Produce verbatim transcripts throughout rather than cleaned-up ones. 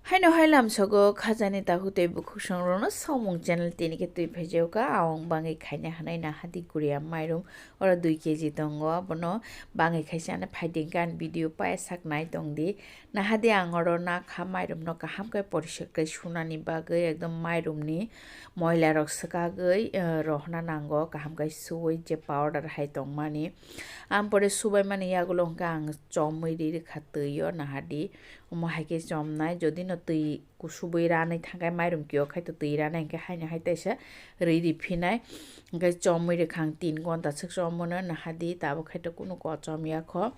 Haino hai lamsogo khajani takhuk tei bukhuk songrokno samung channel tini khe twi phaijago ka, awang bangwi khaina hanai nahadi guria mairum oro dui kg tongo, abono bangwi khaisa ano phaiding khe ani video paisak nai tongdi. Nahadi ang oro nakha mairumno kaham khe poriskar khe sunani bagwi ekdom mairumni moila rok swkagwi, eh, rohna nango kaham khe suwi je powder hai tongmani. Ampore subaimani yagulo hwnkhe ang chomwi ri rwkha twi o nahadi. Omo hai khe chomnai, jodi no twi kusubui ranai thangkhe mairum kio khai to twi ranai hwnkhe haino hai teisa ri ri phinai. Hwnkhe chomwi rwkha ang tin gonta swk chomono nahadi, tabuk khai to kunu kochom ya kho.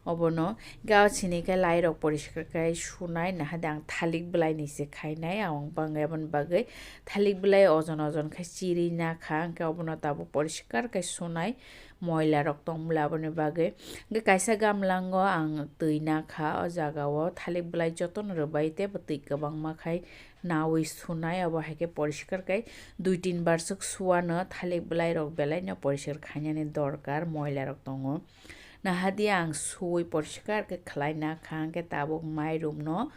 Obono hwnkhe o sini khe lai rok poriskar khe sunai nahadi ang thalik bwlai ni se khainai, ang bangwi aboni bagwi thalik bwlai ojon ojon khe chiri nakha, hwnkhe obono tabuk poriskar khe sunai. Moila rok tongmole aboni bagwi. Hwnkhe kaisa gamlango ang twi nakha, o jagao thalik bwlai jotono rwbai tei bo twi kwbangma khai nawi sunai, obo hai khe poriskar khe dui tin bar swk suwano thalik bwlai rok belai no poriskar khainani dorkar, moila rok tongo. Nahadi ang suwi poriskar khe khlai nakha, hwnkhe tabuk mairum no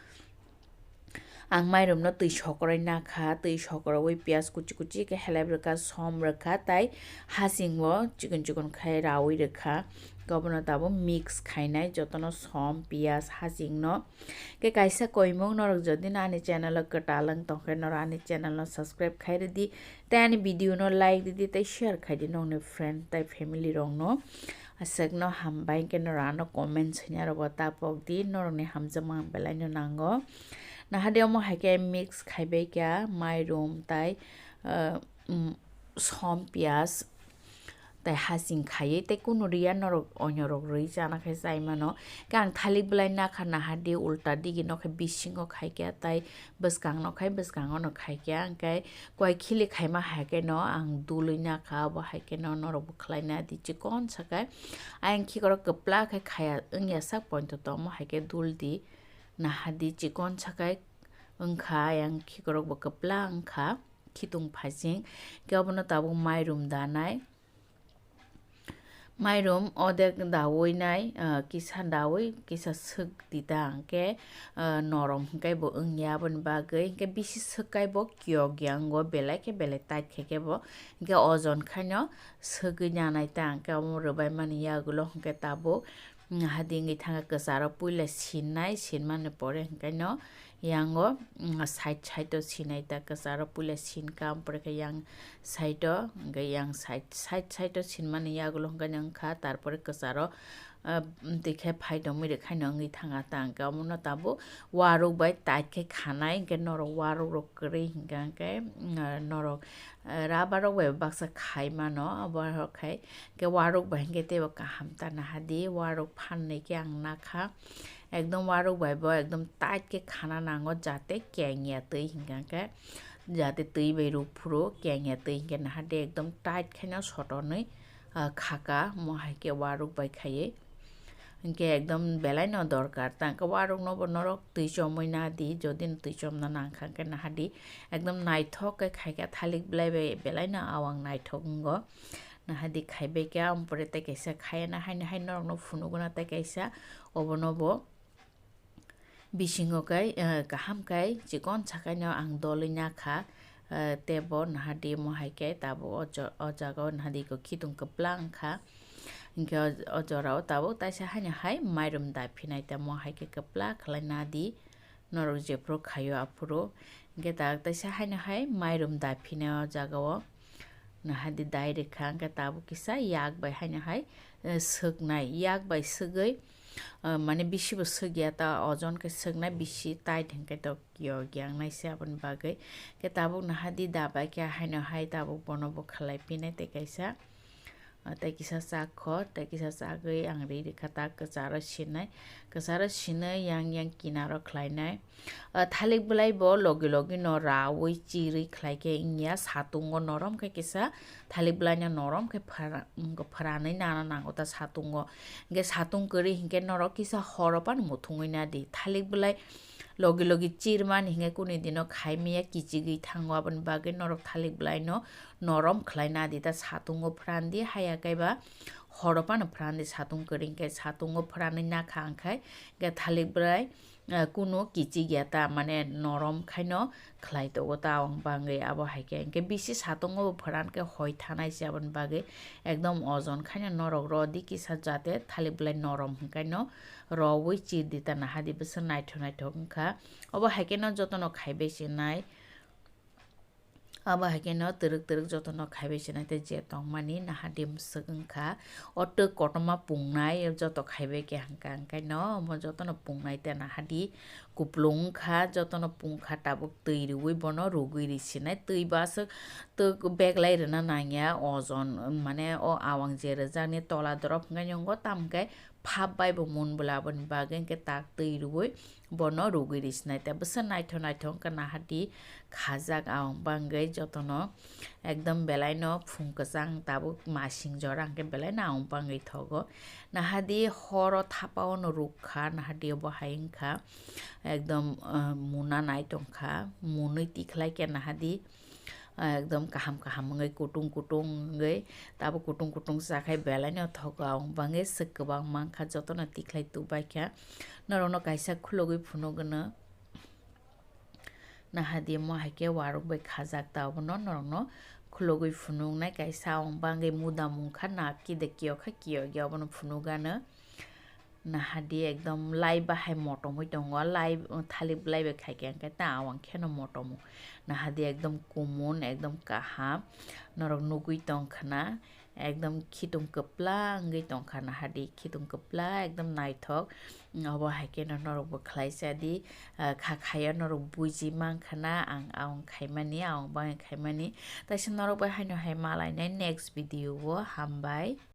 Ang mairum no twi sokoroi nakha, twi sokorowi piyaj kuchi kuchi khe helep rwkha, som rwkha, tai hasing bo chikon chikon khai rawi rwkha. Obono tabuk mix khainai jotono som, piyaj, hasing no. Khe kaisa koimung norok jodi no ani channel o kwtal wng tongkhe norok ani channel no subscribe khai rwdi, tei ani video no like rwdi, tei share khaidi nokni friend tai family rok no. Aswkno hambai hwnkhe norok ano comment swinya rokbo ta pokdi, norokni hamjakma ang belaino nango. Nahadi omo hai khe mix khaibai kha mairum tai, ah, mm, som piyaj tai hasing khaiwi tei kunu riya norok onyorok rwi chana khe chai mano. Khe ang thalik bwlai nakha nahadi ulta digi no khe bisingo khai kha tai bwskango khai bwskango no khai kha hwnkhe Koi khili khaima hai khe no ang dului nakha, abo hai khe no norok bo khlai na di chikon sakai. Ayang khikorok kwpla khe khaya wngya sak pointo tomo hai khe dul di naha di chikon sakai wngkha, ayang khikorok bo kwpla wngkha khitung phasing khe obono tabuk mairum danai. Mairum odek dawi nai, ah, kisa dawi, kisa swk di ta hwnkhe, ah, norom hwnkhe bo wngya aboni bagwi, hwnkhe bisi swk kai bo kiyok ya wngo, belai khe belai tight khe khe bo, hwnkhe ojon khaino swgwi nanai ta hwnkhe omo rwbai mani yagulo hwnkhe tabuk, mm, hadi wngwi thangkha kwcharo puila sinnai, sinmani pore hwnkhe no, Yango, mm, side side o sinai ta kwcharo puila sin ka, ampore khe yang side o, hwnkhe yang side, side side o sinmani yagulo hwnkhe wngkha, tarpore kwcharo, ah, twi khe phai tongmwi rwkhaino wngwi thanga ta, hwnkhe omono tabuk waruk bai tight khe khanai, hwnkhe norok waruk rok kwrwi hwnkha hwnkhe, mm, norok, ah, rubber rok bai baksa khai mano, abo khai hwnkhe waruk bai hwnkhe teibo kaham ta nahadi, waruk phannwi khe ang nakha. Ekdom waruk bai bo ekdom tight khe khana nango, jate keng ya twi hingka khe, jate twi bai ruk phuru keng ya twi hingke naha de ekdom tight khe no sotonwi, ah, khaka mo hai khe waruk bai khaiwi. Hingke ekdom belai no dorkar ta hingke waruk no bo norok twi chomwi na di, jodi no twi chomna nang kha hingke naha di ekdom naithok khe khai kha thalik belai bai belai no awang naithok wngo. Naha di khai bai khe, ampore tei kaisa khai na haino hai norok no phunuk na tei kaisa obo no bo bisingo khe, eh, kaham khe chikon sakai no ang dolwi na kha, eh, tei bo naha di mo hai khe tabuk o jo-, o jaga o naha di khe khitung kwpla wng kha. Hingke o, o jora o tabuk taisa haino hai mairum da phinai tamo hai khe kwpla khlai na di. Norok jephuru khaio aphuru. Hingke tak taisa haino hai mairum da phine o jaga o. Naha di dai rikha, hingke tabuk kisa yak bai haino hai, eh, swknai. Yak bai swgwi, eh, mane bisi bo swkya ta, ojon khe swknai bisi tight hingke tok yo yang nai se aboni bagwi. Hingke tabuk naha di da bai khe haino hai tabuk bono bo khlai phinai tei kaisa. Ah, tei kisa chak kho, tei kisa chagwi ang ri rikha ta kwcharo sinai. Kwcharo sinai yang yang kinaro khlainai. Ah, thalik bwlai bo logi logi no raui chirwi khlai khe wngya, satungo norom khe kisa thalik bwlai no norom khe phra-, phranwi nana nango ta satungo. Hingke satung kwrwi hinkhe norok kisa horo phano muthungwi na di. Thalik bwlai logi logi chirmani hinkhe kuni dino khai maya kichigwi thango, aboni bagwi norok thalik bwlai no norom khlai na di ta satungo phran di, haya khe ba horo phano phran di satung kwrwi hinkhe satungo phranwi na kha ang khai hinkhe thalik bwlai Kunu kichik ya ta, mane norom khaino khlai tongo ta, ang bangwi abo hai khe. Hinkhe bisi satung o pharan khe hoi thanai se, aboni bagwi ekdom ojon khaino norok rw di kisa, jate thalik belai norom hinkaino rowwi chir di ta, naha di bwswk naithok naithok wngkha. Obo hai kheno jotono khaibai se nai. Abo hai kheno twrwk twrwk jotono khaibai se nai, tei je tongmani naha di bwswk wngkha. O twk kotorma pungnai joto khaibai khe hangkha, hangkhaino omo jotono pungnai tei naha di kuplung wngkha, jotono pungkha, tabuk twi rwui bono rwgwi ri sinai. Twi bo aswk twk beglai rwna nangya, ojon mane o awang je rwjakni tola dorop hwnkhe nwngo, tamo khe phap bai bo mun bwla, aboni bagwi hwnkhe tak twi rwui bono rwgwi ri sinai. Tei bwswk naithok naithok wngkha naha di khajak, awang bangwi jotono ekdom belaino phung kwchang tabuk masing jora hwnkhe belaino awang bangwi thogo. Naha di horo thapa ono rwkha, naha di obo hai wngkha ekdom, ah, muna nai tongkha, munui tikhlai khe naha di. Ah, ekdom kaham kaham wngwi, kutung kutung wngwi, tabuk kutung kutung chakhai belaino thogo, awang bangwi swk kwbang mankha, jotono tikhlai tubaikha. Norokno kaisa khulugwi phunukgwno. Naha di omo hai khe waruk bai khajak ta, obono norokno khulugwi phunuknai kaisa, awang bangwi mudam wngkha, na kida kiyokha kiyokya, obono phunukgano. Naha di ekdom lai bahai motom oi tongo, lai thalik belai bai khai khe, hwnkhe ta awang kheno motom o. Naha di ekdom kumun, ekdom kaham norok nugui tongkha na, ekdom khitung kwpla wngwi tongkha naha di, khitung kwpla ekdom naithok. Obo hai kheno norok bo khlai cha di, ah, kha khaya norok buji mankha na, ang awang khaimani, awang bangwi khaimani. Taisa norok bai haino hai malainai next video o, hambai.